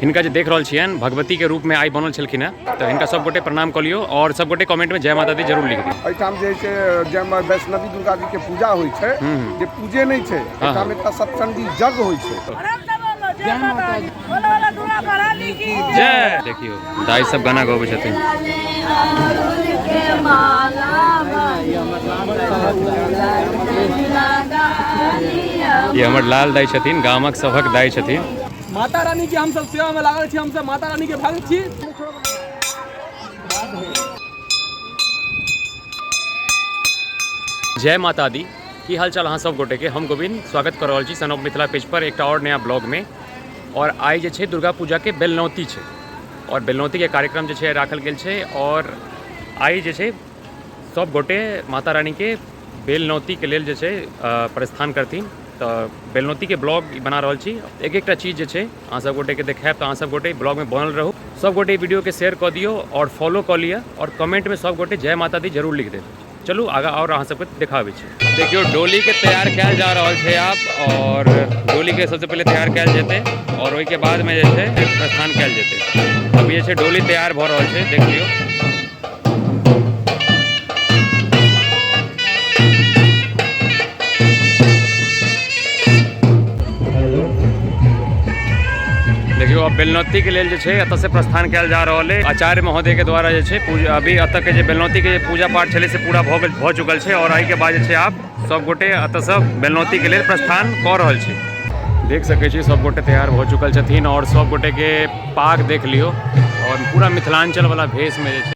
हिनका जे देख रहल छियनि भगवती के रूप में आइ बनल छलखिन हेँ, तऽ हिनका सब गोटे प्रणाम कऽ लियौ और सब गोटे कमेंट में जय माता दी जरूर लिख दियौ। एहिठाम जे छै जय माँ वैष्णवी दुर्गा जी के पूजा होइ छै, जे पूजे नहि छै, एहिठाम एकटा सप्तचंडी यज्ञ होइ छै। जय। देखियौ दाइ सब गाना गबै छथिन। ई हमर लाल दाइ छथिन, गामक सभक दाइ छथिन। माता रानी के हम सब सेवा में लागल छी, हम सब माता रानी के भक्त छी। जय माता दी। की हाल चाल अहाँ सब गोटे के? हम गोविंद स्वागत कर रहल छी सन ऑफ मिथिला पेज पर एकटा और नया ब्लॉग में। और आइ जे छै दुर्गा पूजा के बेलनौती छै और बेलनौती के कार्यक्रम जे छै राखल गेल छै और आइ जे छै सब गोटे माता रानी के बेलनौती के लेल जे छै प्रस्थान करथिन। तऽ बेलनौती के ब्लॉग बना रहल छी। एक एकटा चीज जे छै अहाँ सब गोटे के देखायब, तऽ अहाँ सब गोटे ब्लॉग में बनल रहू। सब गोटे वीडियो के शेयर कऽ दियौ और फॉलो कऽ लिअ और कमेंट में सब गोटे जय माता दी जरूर लिख देब। चलू आगा और अहाँ सबके देखाबै छी। देखियौ डोली के तैयार कयल जा रहल छै आब और डोली के सबसे पहिले तैयार कयल जेतै और ओहिके बाद में जे छै प्रस्थान कयल जेतै। अभी जे छै डोली तैयार भऽ रहल छै, देख लियौ। देखियौ अब बेलनौती के लेल जे छै एतऽ से प्रस्थान कयल जा रहल है। आचार्य महोदय के द्वारा जे छै पूजा अभी एतऽ के जे बेलनौती के जे पूजा पाठ छलै से पूरा भऽ गेल, भऽ चुकल छै और एहिके बाद जे छै आब सब गोटे एतऽ से बेलनौती के लेल प्रस्थान कऽ रहल छै। देख सकै छी सब गोटे तैयार भऽ चुकल छथिन और सब गोटे के पाग देख लियौ और पूरा मिथिलांचल वाला भेष में जे छै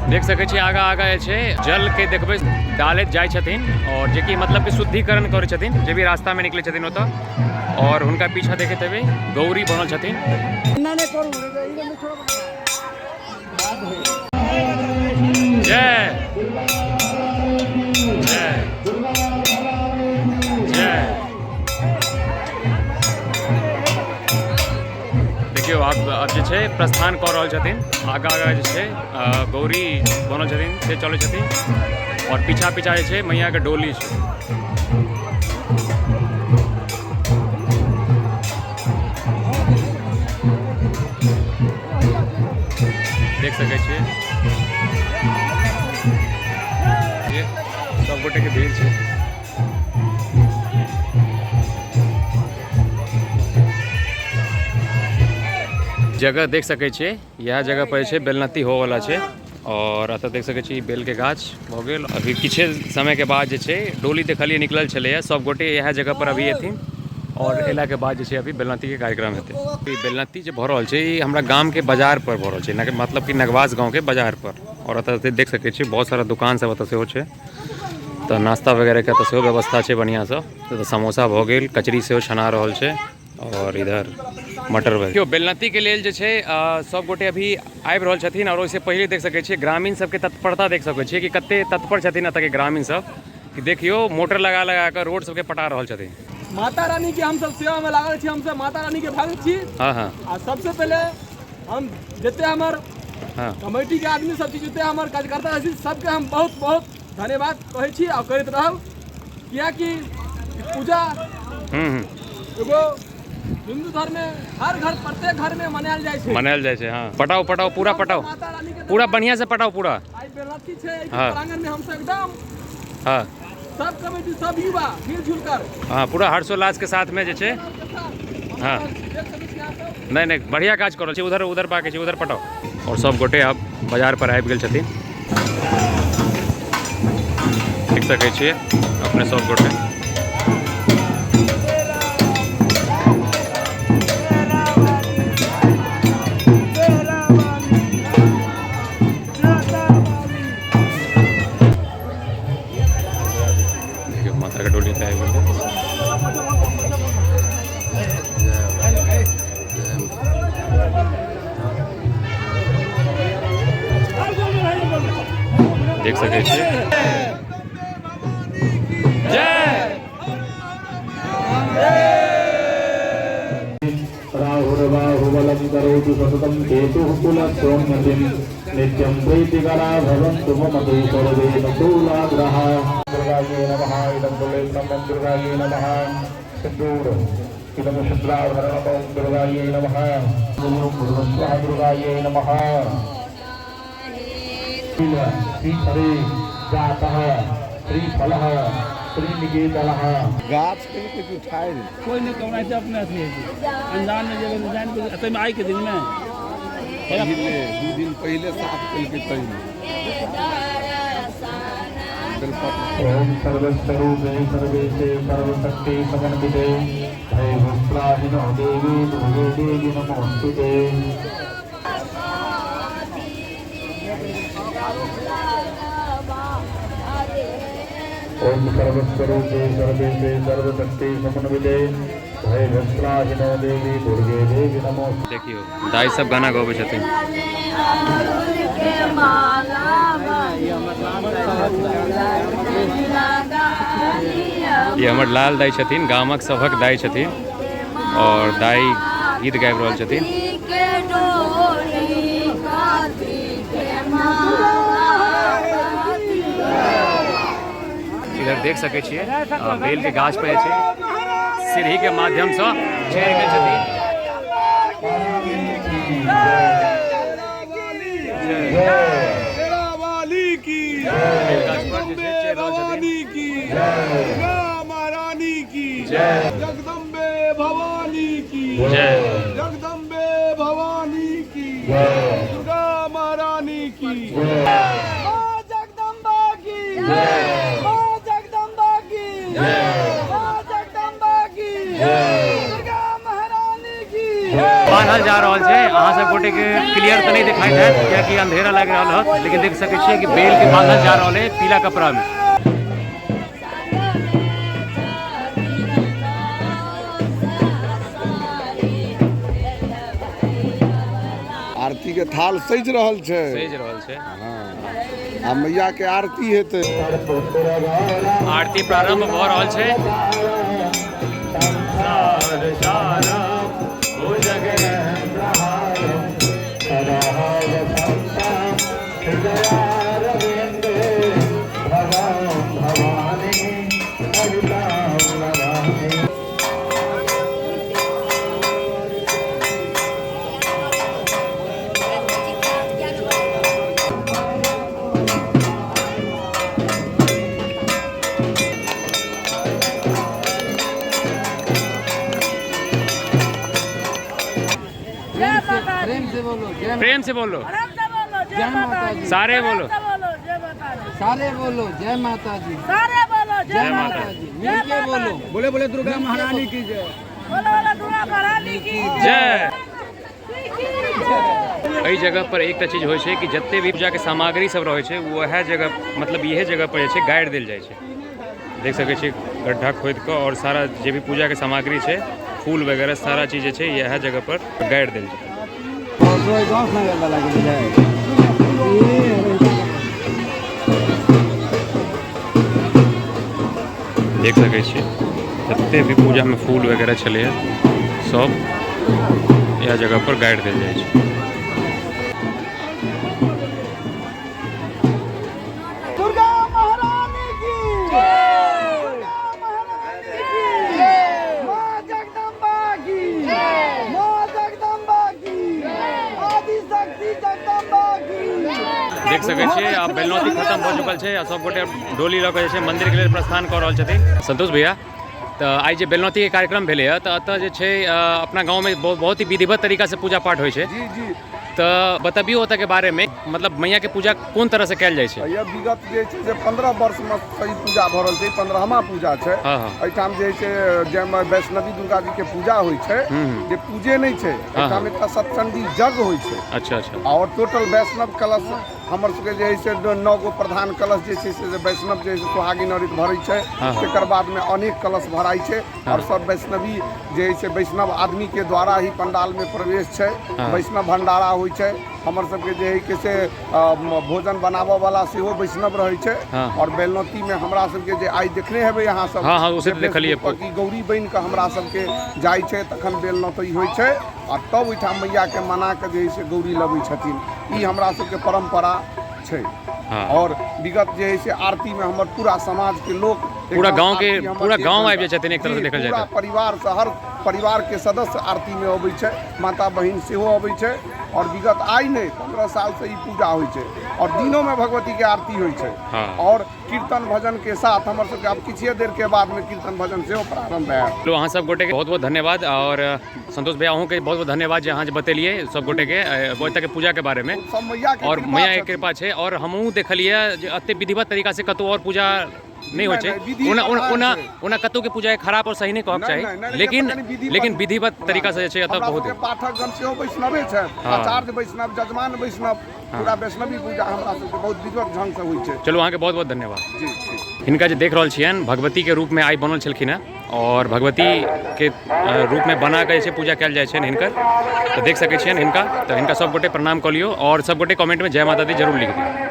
देख सकै छी। आगा आगा जे छै जल के देखबै डालैत जाइ छथिन और जेकि मतलब कि शुद्धिकरण करै छथिन जे भी रास्ता में निकलै छथिन ओतऽ। और हुनका पीछा देखैत हेबै गौरी बनल छथिन। जय जय जय। देखियौ आब जे छै प्रस्थान कऽ रहल छथिन। आगा आगा जे छै गौरी बनल छथिन से चलै छथिन और पीछा पीछा जे छै मैया के डोली छै। देख सकै छियै सब गोटे के भीड़ छै। जगह देख सकै छियै, इएह जगह पर जे छै बेलनती होवला छै और एतऽ देख सकै छी बेलके गाछ भऽ गेल। अभी किछे समयके बाद जे छै डोली देखलियै निकलल छलैए, सब गोटे इएह जगह पर अभी एथिन और एलाके बाद जे छै अभी बेलनतीके कार्यक्रम हेतै। ई बेलनती जे भऽ रहल छै ई हमरा गामके बाजार पर भऽ रहल छै, मतलब कि नगवास गाँवके बाजार पर। और एतऽ देख सकै छियै बहुत सारा दुकान सब एतऽ सेहो छै, तऽ नाश्ता वगैरहके एतऽ सेहो व्यवस्था छै बढ़िआँसँ। एतऽ समोसा भऽ गेल, कचरी सेहो छना रहल छै और इधर मटर वगैरह। देखियौ बेलनती के लेल जे छै सब गोटे अभी आबि रहल छथिन और ओहिसँ पहिले देख सकै छियै ग्रामीण सबके तत्परता देख सकै छियै कि कते तत्पर छथिन एतऽके ग्रामीण सब कि देखियौ मोटर लगा लगा कऽ रोड सबके पटा रहल छथिन। माता रानी के हम सब सेवा में लागल छी, हम सब माता रानी के भक्त छी। हाँ, हाँ। आ सबसे पहले हम जते हमर कमेटी के आदमी सब छी, जते हमर कार्यकर्ता छी, सबके हम बहुत बहुत धन्यवाद कहै छी और करैत रहब, कियाकि पूजा एगो हिंदू धर्म में हर घर प्रत्येक घर में मनायल जाइ छै। मनायल जाइ छै, हाँ। पटाओ पटाओ पूरा पटाओ, माता रानी के पूरा बढ़िया से पटाओ पूरा। आइ बेलनती छै, एहि हाँ। प्रांगण में हम सब एकदम हाँ। सब कमेटी सब युवा मिलजुल कर, हाँ, पूरा हर्षोल्लास के साथ में जे छै। हाँ। नहीं नहीं बढ़िया काज कर रहल छी। उधर उधर बाकी छै, उधर पटाओ। और सब गोटे आब बाजार पर आबि गेल छथिन, देख सकै छियै अपने सब गोटे। देखियौ माता के डोली आबि गेलै। देख सकै छियै। जय। राहुर्बाहुबलं करोतु सततं केतुः कुलस्योन्नतिं नित्यं प्रीतिकरा भवन्तु मम ते सर्वे नुकूलाग्रहाः। दुर्गायै नमः, इदं कुलेन्द्रं दुर्गायै नमः, सिन्दूर। इदं शुक्लाभरणं ॐ दुर्गायै नमः। ॐ भूर्भुवः दुर्गायै नमः। श्रीफले जातः श्रीफलः श्रीनिकेतनः। गाछ के किछु उठाय कोई नहीं कमाई से अपने अथी है अनजान में जब अनजान को अतः में आई के दिन में पहिले 2 दिन पहिले साफ केलकै तहिमे बेलपत्र। ॐ सर्वस्वरूपे सर्वेशे सर्वशक्ति समन्विते भयभुत्राहिनो देवी दुर्गे देवी नमोस्तुते। ॐ सर्वस्वरूपे सर्वेशे सर्वशक्ति समन्विते भयभुत्राहिनो देवी दुर्गे देवी नमोस्तुते। देखियौ दाइ सब गाना गबै छथिन। ई हमर लाल दाइ छथिन, गामक सभक दाइ छथिन और दाइ गीत गाबि रहल छथिन। इधर देख सकै छियै बेल के गाछ पर जे छै सीढ़ी के माध्यम से चढ़ि गेल छथिन। बेल गाछ पर जे छै चढ़ि रहल छथिन। रानी की जगदम्बे भवानी की जय, जगदम्बे भवानी की दुर्गा महारानी की माँ जगदम्बा की माँ जगदम्बा की माँ जगदम्बा की दुर्गा महारानी की। बान्हल जा रहल छै। अहाँ सब गोटे के क्लियर तऽ नहि दिखाई देत कियाकि अंधेरा लागि रहल हत, लेकिन देख सकै छियै कि बेल के बान्हल जा रहल है पीला कपड़ा में। आरती के थाल सजि रहल छै, सजि रहल छै। आ मैया के आरती हेतै। आरती प्रारंभ भऽ रहल छै। प्रेम से बोलो, प्रेम से बोलो, जय माता दी। सारे बोलो, सारे बोलो जय माता दी, सारे बोलो जय माता दी, मिलके बोलो, बोले बोले दुर्गा महारानी की जय, बोलो बोलो दुर्गा महारानी की जय। एहि जगह पर एकटा चीज होइ छै कि जते भी पूजा के सामग्री सब रहै छै वएह जगह, मतलब इहे जगह पर जे छै गाड़ि देल जाइ छै। देख सकै छियै गड्ढा खोदि कऽ और सारा जे भी पूजा के सामग्री छै, फूल वगैरह सारा चीज जे छै इएह जगह पर गाड़ि देल जेतै। देख सकै छियै जते भी पूजा में फूल वगैरह छलैए सब इएह जगह पर गाड़ि देल जाइ छै। दुर्गा महारानी की दुर्गा महारानी की माँ जगदम्बा की माँ जगदम्बा की आदि शक्ति जगदम्बा की। देख सकै छियै आब बेलनौती खत्म भऽ चुकल छै आ सब गोटे डोली लऽ कऽ जे छै मंदिर के लेल प्रस्थान कऽ रहल छथिन। संतोष भैया, तऽ आइ जे बेलनौती के कार्यक्रम भेलैए तऽ एतऽ जे छै अपना गाँवमे बहुत ही विधिवत तरीका से पूजा पाठ होइ छै। जी जी, तऽ बतबियौ ओतऽ के बारे में, मतलब मैया के पूजा कोन तरह से कयल जाइ छै? यह विगत जे छै से 15 वर्ष में सही पूजा भऽ रहल छै, 15वां पूजा छै। हाँ हाँ। एहिठाम जे छै जाहिमे वैष्णवी दुर्गा जी के पूजा होइ छै, जे पूजे नहि छै, एहिठाम एकटा सप्तचंडी यज्ञ होइ छै। अच्छा अच्छा। और टोटल वैष्णव कलश हमर सबके जे है से 9 गो प्रधान कलश जे छै से वैष्णव जे सुहागिन औरत भरै छै, तकर बादमे अनेक कलश भराइ छै और सब वैष्णवी जे है से वैष्णव आदमी के द्वारा ही पंडाल में प्रवेश छै। वैष्णव भंडारा होइ छै, हमर सबके जे है कि से भोजन बनाबऽ वाला सेहो वैष्णव रहै छै। और बेलनौती में हमरा सबके जे आइ देखने हेबै अहाँ सब, हाँ, उसे देखलियै, कि गौरी बनि कऽ हमरा सबके जाइ छै तखन बेलनौती होइ छै आ तब ओहिठाम मैया के मना कऽ जे है से गौरी लबै छथिन। ई हमरा सबके परम्परा छै। और विगत जे है से आरती में हमर पूरा समाज के लोग, पूरा गांव के, पूरा गांव आबि जाइ छथिन एक तरह से देखल जाय पूरा परिवार से हर परिवारके सदस्य आरतीमे अबै छै, माता बहिन सेहो अबै छै। आओर विगत आइ नहि 15 सालसँ ई पूजा होइ छै आओर दिनोमे भगवतीके आरती होइ छै। आओर कीर्तन भजनके साथ हमर सबके आब किछुए देरके बादमे कीर्तन भजन सेहो प्रारम्भ हैत। चलू, अहाँ सब गोटेके बहुत बहुत धन्यवाद आओर संतोष भैया अहूँके बहुत बहुत धन्यवाद जे अहाँ जे बतेलियै सब गोटेके ओतऽके पूजाके बारेमे। सब मैयाके आओर कृपा मैयाके छथिन। कृपा छै। आओर हमहूँ देखलियै जे एते विधिवत तरीकासँ कतहु आओर पूजा नहि होइ छै। नहि, विधि ओना ओना प्रधान ओना छै। ओना कतहुके पूजा खराब आओर सही नहि कहक नहि, चाही, नहि, नहि, लेकिन कनि विधि लेकिन विधिवत तरीकासँ जे छै एतऽ हमरा बहुत। सबके पाठकगण सेहो वैष्णवे छथि। आचार्य वैष्णव, जजमान वैष्णव, पूरा वैष्णवी पूजा हमरा सबके बहुत विधिवत ढङ्गसँ होइ छै। चलू, अहाँके बहुत बहुत धन्यवाद। जी जी। हिनका जे देख रहल छियनि, भगवतीके रूपमे आइ बनल छलखिन हेँ आओर भगवतीके रूपमे बना कऽ जे छै पूजा कयल जाइ छनि हिनकर। तऽ देख सकै छियनि हिनका। तऽ हिनका सब गोटे प्रणाम कऽ लियौ आओर सब गोटे कमेंटमे जय माता दी जरूर लिख दियौ।